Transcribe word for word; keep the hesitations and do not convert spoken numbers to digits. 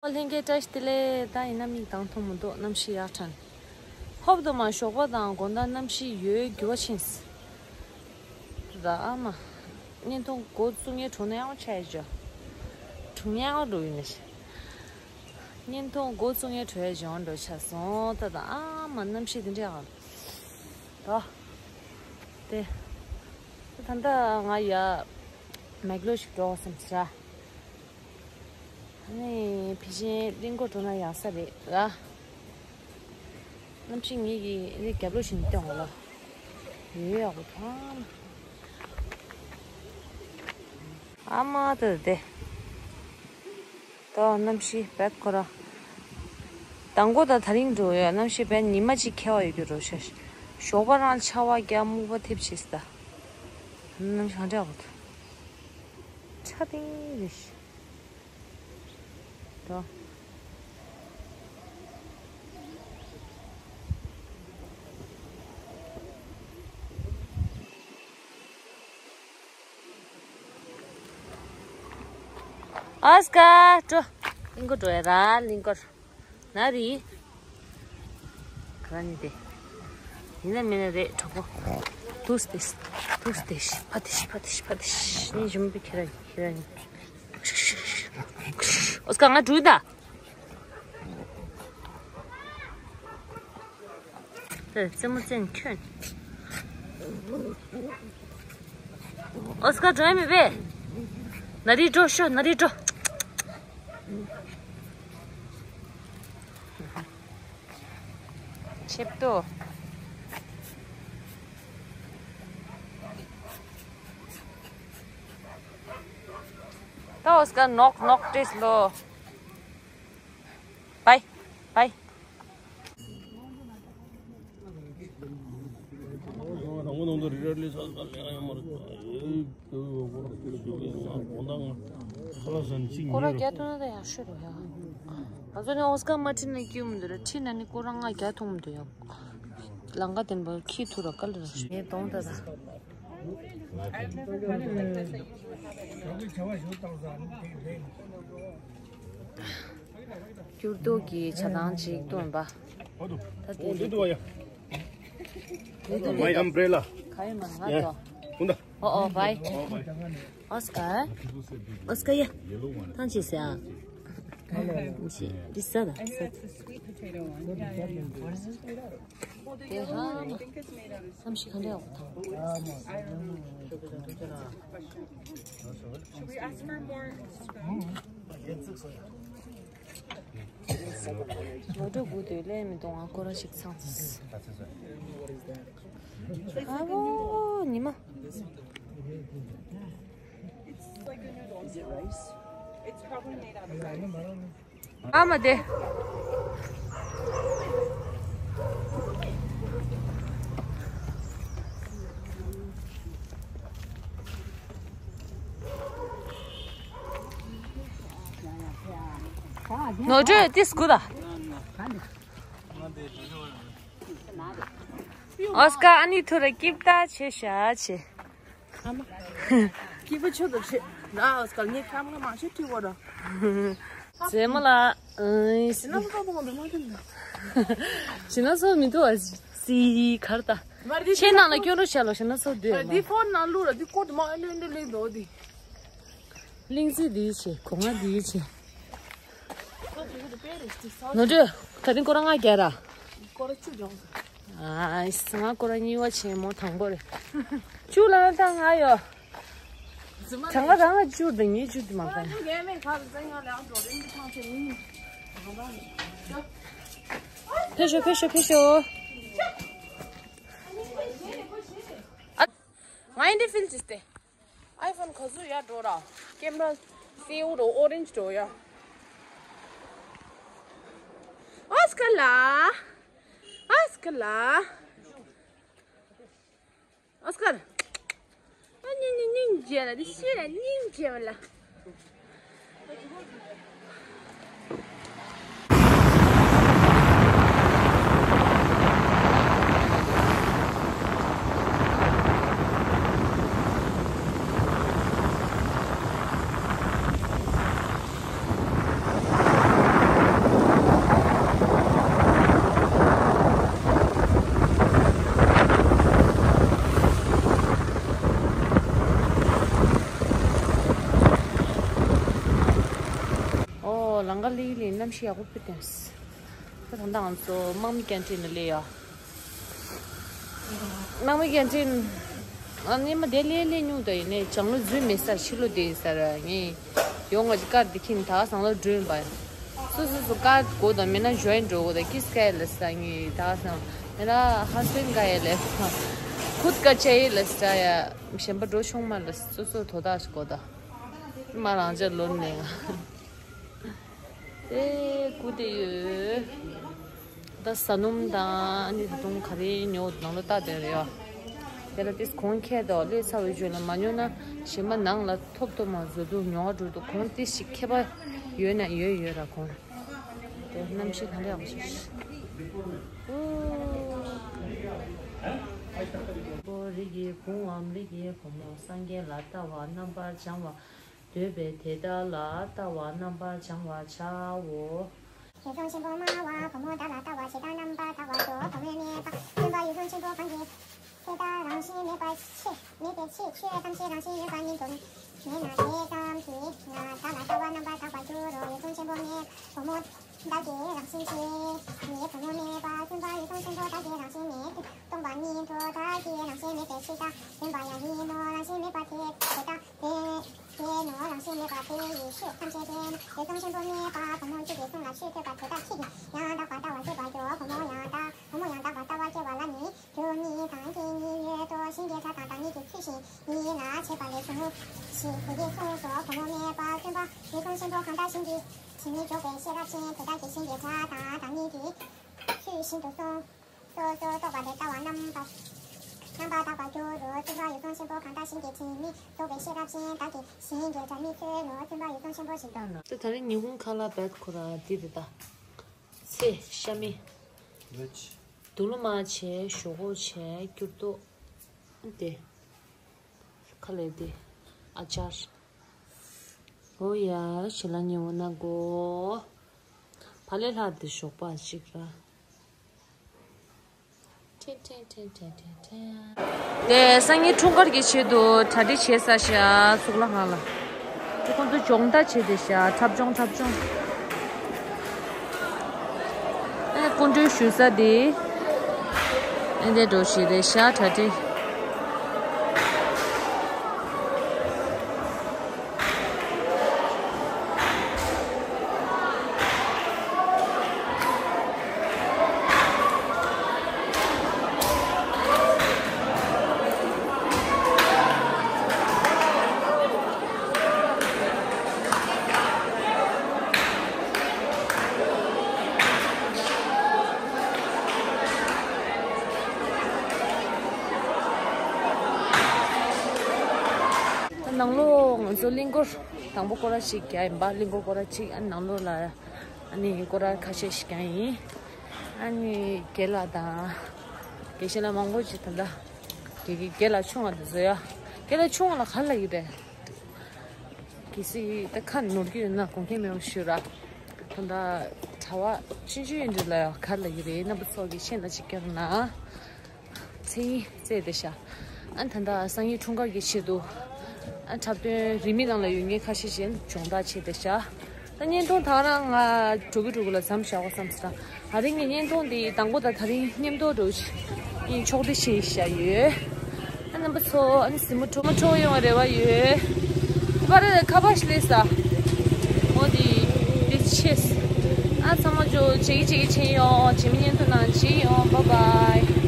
ལྷན་རྒྱས་བཀྲ་ཤིས་བདེ་ལེགས། ད་ཡིན་ན་མིག་གདངས་མཐོང་མི་འདུག་གནམ་གཤིས་ཡག་དྲན། ཧོབ་ཏུ་མ་ཞོགས་པ་དང་དགོང་དག་གནམ་གཤིས་ཡོད་འགྱུར་བ་ཕྱིན། ད་ཨ་མ། བརྙན་ཐུང་འགོ་བཙུགས་མཁན་གྲོངས་ན་ཡང་ཆ་ཡི་ཇོ། གྲོངས་ཡང་འགྲོ་ཡིན་ནི། བརྙན་ཐུང་འགོ་བཙུགས་མཁན་གྲོངས་ཡ་ཇོ་འགྲོ་ཆ་སོང་། ད་ད་ཨ་མ་གནམ་གཤིས་དེ་འདྲ་ཡག་ད། དེ། ད་ད་ང་ཡ། མེག་ལོ་ཞིག་འགྲོ་བསམ་ཟེར། ཨ་ནི་ཕི་ཤིན་གླིང་སྐོར་འགྲོ་ན་ཡག་ས་རེད་ར། གནམ་གཤིས་ངེད་ཀྱི་ཨ་ནི་རྒྱབ་ལོགས་ཤིག་ནས་སྟོན་འོང་ལ། ཡོད་ཡག་པོ་ཐང་། ཨ་མ་ད་དེ། ད་གནམ་གཤིས་བད་ཁོ་ར། དང་པོ་དང་དེ་རིང་འགྲོ་ཡ་གནམ་གཤིས་བད་ཉི་མ་གཅིག་ཁ་བ་ཡོད་རྒྱུ་རོ་ཤ། ཞོགས་པ་རང་ཆར་པ་རྒྱག་སྨུག་པ་ཐེབས་བྱས་ད། གནམ་གཤིས་ག་འདྲ་ཡག་པོ་འདུག་ཆ་ཏིང་རེད། ད། ཨོ་སྐར་འགྲོ། གླིང་སྐོར་འགྲོ་ཡ་ར་གླིང་སྐོར། ན་རི། ག་ནི་དེ། ཡིན་ན་མིན་ན་རེད་གྲོགས་པོ། ཏུས་ཏེ་ཤི། ཏུས་ཏེ་ཤི། ཕ་ཏེ་ཤི། ཕ་ཏེ་ཤི། ཕ་ཏེ་ཤི། ནི་ཞུམ་པའི་ཁྱེད་ར་ཁྱེད་ར་ནི། ཨོ་སྐར་ང་འགྲོ་ཡིན་ད། རྩེད་མོ་རྩེ་ནས་ཁྱོད། ཨོ་སྐར་འགྲོ་ཡ་མེད་པས། ན་རི་འགྲོ་ཤོག་ན་རི་འགྲོ། ཆེབ་ཏོ། ད་ཨོ་སྐར་ནོག་ནོག་བྲིས་ལོ། བའི། བའི། སྐོར་ར་རྒྱག་ཐུབ་ན་ད་ཡག་ཤོས་རེད་ཡ། ང་ཚོ་ནི་ཨོ་སྐར་མ་ཁྲིད་ན་སྐྱིད་མི་འདུག་ར། ཁྲིད་ན་ནི་སྐོར་ར་ལྔ་རྒྱག་ཐུབ་མི་འདུག་ཡ། ལམ་ཁ་དེ་འབར་ཁྱི་ཐུག་ར་དཀའ་ལས་ར། ངས་གདོང་ད་ད། འགྱུར་ལྡོག་གི་བྱ་སྟངས་ཅིག་སྟོན་པ། ད་དེ་རེད། My umbrella. ག་ཡོད་མ་ང་ཡ། དོ། ཀུན་ད། ཨོ་ཨོ་བའི། ཨོ་བའི། ཨོ་སྐར། ཨོ་སྐར་ཡ། ཐང་ཆད་ཟེར་ཨ། ཅི། འདི་ཟ་ད་ཟ། དེ་ཧ། བསམ་ཤེས་ག་འདྲ་ཡོད་དང་། Should we ask for more spoons? ལོ་འགྲོ་དགུ་དུས་ལས་མི་གཏོང་ང་སྐོར་ར་ཞིག་ཚང་། ཨ་བོ་ཉི་མ། It's like a noodle. Is it rice? It's probably made out of rice. ཨ་མ་དེ། ནོར་འཁྲུལ་ཏིས་དགུ་ད། ཨོ་སྐར་ཨ་ནི་ཐུ་ར་སྐྱིབ་ད་ཆེ་ཤ་ཆེ། ཨ་མ། སྐྱིད་པོ་ཆོད་དུ་ཆེ། ན་ཨོ་སྐར་ངས་ཁམ་ག་མ་ཤེས་ཁྲི་བོ་ར། རྗེས་མ་ལ། ཨ། ཞི་ན་སོ་མི་འདུག་ཨ། ཞི་ན་སོ་མི་འདུག་ཨ། སི་གར་ད། ཆེ་ནང་ལ་སྐྱོན་རོགས་བྱ་ལོ་ཞི་ན་སོ་འདུག་ཨ། འདི་ཕོན་ནང་བླུགས་ར་འདི་ཀོ་དུ་མ་ཨ་ནུ་ཨ་ནུ་ལེན་འདུག་འདི། གླིང་རྩེ་འདིའི་ཆེ་གོ་ང་འདིའི་ཆེ། ནོར་འཁྲུལ་ད་རིང་སྐོར་ར་ལྔ་བརྒྱབ་ར། སྐོར་ར་བཅུ་སྦྱོངས་སོང་། ཨ་ང་སྐོར་ར་གཉིས་པ་ཆེན་མོ་དང་པོ་རེད། བཅུ་ལ་ད་ང་ཡོད། གྲངས་ཀ་རང་ལ་བཅུ་དང་ཉེར་བཅུ་དེ་མ་གཏོགས། ཕེབས་ཤོག་ཕེབས་ཤོག་ཕེབས་ཤོག་ཨ། ང་ཡིན་དེ་ཕིལ་ཅིས་ཏེ། ཨའི་ཕོན་ག་ཚོད་ཡར་འགྲོ་ར། ཀེམ་ར་སེའུ་འགྲོ་ཨོ་རེན་ཇི་འགྲོ་ཡ། ཨོ་སྐར་ལ། ཨོ་སྐར་ལ། ཨོ་སྐར། ཨ་སྙིང་སྙིང་སྙིང་རྗེ་ལ་འདི་ཤེས་ལ་སྙིང་རྗེ་བ་ལ། ལང་ཀ་ལི་ལི་གནམ་གཤིས་ཡག་པོ་ཕུད་དེ། ད་ད་ང་ཚོ་དམག་མི་ཀན་ཊིན་ལ་སླེབས་ཡ། དམག་མི་ཀན་ཊིན། ཨ་ནི་མ་དེ་ལས་ལས་ཉུང་དུ་ཡིན་ནས་བྱང་ལོ་རྫུན་མེད་ས་ཕྱི་ལོ་དེ་ཡིན་ས་ར་ངས། ཡོང་ང་ཅི་ཀར་དེ་ཁྱིན་ད་སང་ལོ་སྒྲོན་པ། སོ་སོ་སོ་ཀར་གོ་དང་མེད་ན་ཇོ་ཡིན་འགྲོ་གོ་ད་ཀིས་ཀའི་ལ་ས་ངས་ད་སང་མེད་ན་ཧ་སེན་ཀའི་ལ་ས་ཁུད་ཀ་ཅའི་ལ་ས་ཡ་གཞན་པ་འགྲོ་ཆུང་མ་ལ་སོ་སོ་དོ་ད་ཞིག་གོ་ད་མ་རང་ཅག་ལོན་ནས་ང་། དེ་ཀུ་དེ་ཡོད། ད་ཟ་སྣུམ་དང་ཨ་ནི་ད་དུང་ག་རེ་ཉོ་ནང་ལ་ལྟ་དེ་རེད་ཡ། དེ་ལ་ཏིས་གོང་ཁྱད་དོ་ལས་ཚ་བའི་བརྗོད་ལ་མ་ཉོ་ན་ཞེ་མ་ནང་ལ་ཐོབ་ཐོབ་མ་བཟོ་འདུག་ཉོ་བ་འགྲོ་འདུག་གོང་ཏིས་ཞིག་ཁྱད་པར་ཡོད་ན་ཡོད་ཡོད་ར་གོང་། དེ་གནམ་གཤིས་ག་ལེ་ཡག་པོ་ཞིག་ཨོ། རིགས་ཀྱི་བུའམ་རིགས་ཀྱི་བུ་མོ་སངས་རྒྱས་ལ་ལྟ་བ་རྣམ་པར་བྱང་བ། འདོད་པས་དེ་དག་ལ་ལྟ་བ་རྣམ་པར་བྱང་བར་བྱའོ། འོད་སྲུང་ཆེན་པོ་སྨྲ་བ་བུ་མོ་བདག་ལ་ལྟ་བ་ཇི་ལྟར་རྣམ་པར་དག་པར་འགྲོ་བུ་མོས་སྨྲས་པ། སྟོན་པ་འོད་སྲུང་ཆེན་པོ་གང་གིས་དེ་ལྟར་རང་བཞིན་མེད་པར་ཆོས་མེད་པའི་ཕྱིར་ཆོས་ཐམས་ཅད་རང་བཞིན་མེད་པ་ཉིད་དུ་མེད་ན་དེ་ཙམ་གྱིས་ན་བདག་ལ་ལྟ་བ་རྣམ་པར་དག་པར་འགྱུར་རོ། འོད་སྲུང་ཆེན་པོ་སྨྲས་པ། བུ་མོ་བདག་གིས་རང་བཞིན་ཅི། ངའི་བུ་མོ་སྨྲས་པ། སྟོན་པ་འོད་སྲུང་ཆེན་པོ་བདག་གིས་རང་བཞིན་མེད་དུ་སྟོང་པ་ཉིད་དོ། བདག་གིས་རང་བཞིན་མེད་པའི་ཕྱིར་བདག་སྟོན་པ་ཡང་ཡིན་ནོ། རང་བཞིན་མེད་པ་དེ་དེ་དག་དེ་དེ་ནོ། རང་བཞིན་མེད་པ་དེ་ཡི་ཆོས་ཐམས་ཅད་དེ་ནོ། འོད་སྲུང་ཆེན་པོ་སྨྲས་པ། བུ་མོ་ཁྱོད་ཀྱི་གསུང་ལ་ཆོས་ཐོས་པ་དེ་དག་ཁྱོད་ཀྱིས་ཡང་དག་པར་ལྟ་བ་སྐྱེ་བར་འགྱུར། བུ་མོ་ཡང་དག་བུ་མོ་ཡང་དག་པར་ལྟ་བ་སྐྱེ་བ་ལ་ནི་རྒྱུ་གཉིས་དང་རྐྱེན་གཉིས་ཡོད་དོ། གཞན་གྱི་སྒྲ་དང་བདག་ཉིད་ཀྱི་ཚུལ་བཞིན་ཡིན་ན་བྱེད་པ་ལས་བྱུང་ངོ་ཞེས་དེ་སྐད་གསུངས་སོ། བུ་མོ་སྨྲས་པ། སྟོན་པ་འོད་སྲུང་ཆེན་པོ་གང་ལྟར་གཞན་གྱི་དྲི་མས་འཇོག་པའི་ཤེས་རབ་ཅན་དེ་དག་གིས་གཞན་གྱི་སྒྲ་དང་བདག་ཉིད་ཀྱི་ཚུལ་བཞིན་དུ་གསུངས་སོ། སོ་སོར་རྟོག་པ་ལས་ལྟ་བ་རྣམ་པར་རྣམ་པར་དག་པར་འགྱུར་རོ། སྟོན་པ་འོད་སྲུང་ཆེན་པོ་གང་ལྟར་གཞན་གྱི་དྲི་མས་འཇོག་པའི་ཤེས་རབ་ཅན་བདག་གིས་གཞན་གྱི་སྒྲ་མི་ཚོལ་ནོ། སྟོན་པ་འོད་སྲུང་ཆེན་པོ་ཞིག་ལྟར་ན། ད་ད་རིང་ཉི་ཧོང་ཁ་ལག་བེད་ཁོ་ར་འདི་རེད་ད། ཚེ་ཤ་མེད། དུག་ལོ་མ་བྱས་ཞོག་ཁོག་བྱས་སྐྱུར་ཏོག་དེ། ཁ་ལས་དེ། ཨ་ཅར། ཨོ་ཡ་ཞེ་ལ་ཉེ་བོ་ན་གོ། ཕ་ལེ་ལྷ་དེ་ཞོགས་པ་ཅིག་ར། ཁྲེན་ཁྲེན་ཁྲེན། དེ་སང་ཉིན་འཁྲུངས་སྐར་གྱི་ཆེད་དུ་གྲ་སྒྲིག་བྱས་ས་ཤག་གཙུག་ལག་ཁང་ལ། དེ་ཁོང་ཚོ་སྦྱོང་བརྡར་བྱས་ཏེ་ཤག་འཁྲབ་སྦྱོང་འཁྲབ་སྦྱོང་། ཨེ་སྐུ་མགྲོན་ཞུ་ས་དེ། ཨེ་འདྲ་འགྲོ་བཞིན་རེད་ཤག་གྲ་སྒྲིག་ནང་ལོགས་ང་ཚོ་གླིང་སྐོར་དང་པོ་སྐོར་ར་ཞིག་རྒྱག་ཡིན་པ། གླིང་སྐོར་སྐོར་ར་གཅིག་ཨ་ནང་ལོགས་ལ་ཨ་ནི་སྐོར་ར་ཁ་ཤས་ཤིག་རྒྱག་ཡིན། ཨ་ནི་རྒན་ལགས་དང་དགེ་བཤེས་ལགས་མང་པོ་ཅིག་ད་ལྟ་དགེ་དགེ་རྒན་ལགས་ཆུང་བ་དེ་ཚོ་ཡ། རྒན་ལགས་ཆུང་བ་ལ་ག་ལ་ཡོད་རེད། གལ་སྲིད་ད་ཁ་ནོར་གྱི་ཡོད་ན་དགོངས་འགལ་མེད་པ་ཞུ་ར། ད་ལྟ་གྲྭ་པ་ཆུང་ཆུང་ཡིན་དུས་ལ་ཡ་ག་ལ་ཡོད་རེད། རྣམ་པ་ཚོ་གི་ཤེས་ན་ཅིག་སྐྱོར་ན། མཚན་ཉིད་བཙལ་བསྡད་ཤག་ཨ་ད་ལྟ་སང་ཉིན་འཁྲུངས་སྐར་གྱི་ཆེད་དུ་ཨ་འཁྲབ་སྟོན་རིས་མེད་ནང་ལ་ཡོད་མཁན་ཁ་ཤས་ཤིག་སྦྱོང་བརྡར་བྱས་བསྡད་ཤག་ད་བརྙན་ཐུང་ད་རང་ང་འགྲོ་གི་འགྲོ་གི་ལ་མཚམས་བཞག་གོ་བསམ་སོང་། ད་རིང་གི་བརྙན་ཐུང་འདི་དང་པོ་དང་ད་རིང་མཉམ་དུ་འགྲོ་ཡིན་ཕྱོགས་བསྡུ་བྱས་བཞག་ཡོད། ཨ་རྣམ་པ་ཚོ་ཨ་ནི་གཟིགས་མོ་འཕྲོ་མ་འཕྲོ་ཡོང་བའི་རེ་བ་ཡོད། ཁ་པར་ཁ་པར་ཞིག་སླེབས་ས། འོ་འདི་འདི་ཆེས། ཨ་ཚང་མ་ཇོ་བྱེད་ཀྱི་བྱེད་ཀྱི་བྱེད་ཡོང་། བྱེད་མི་བརྙན་ཐུང་ནང་བྱེད་ཡོང་། Bye bye།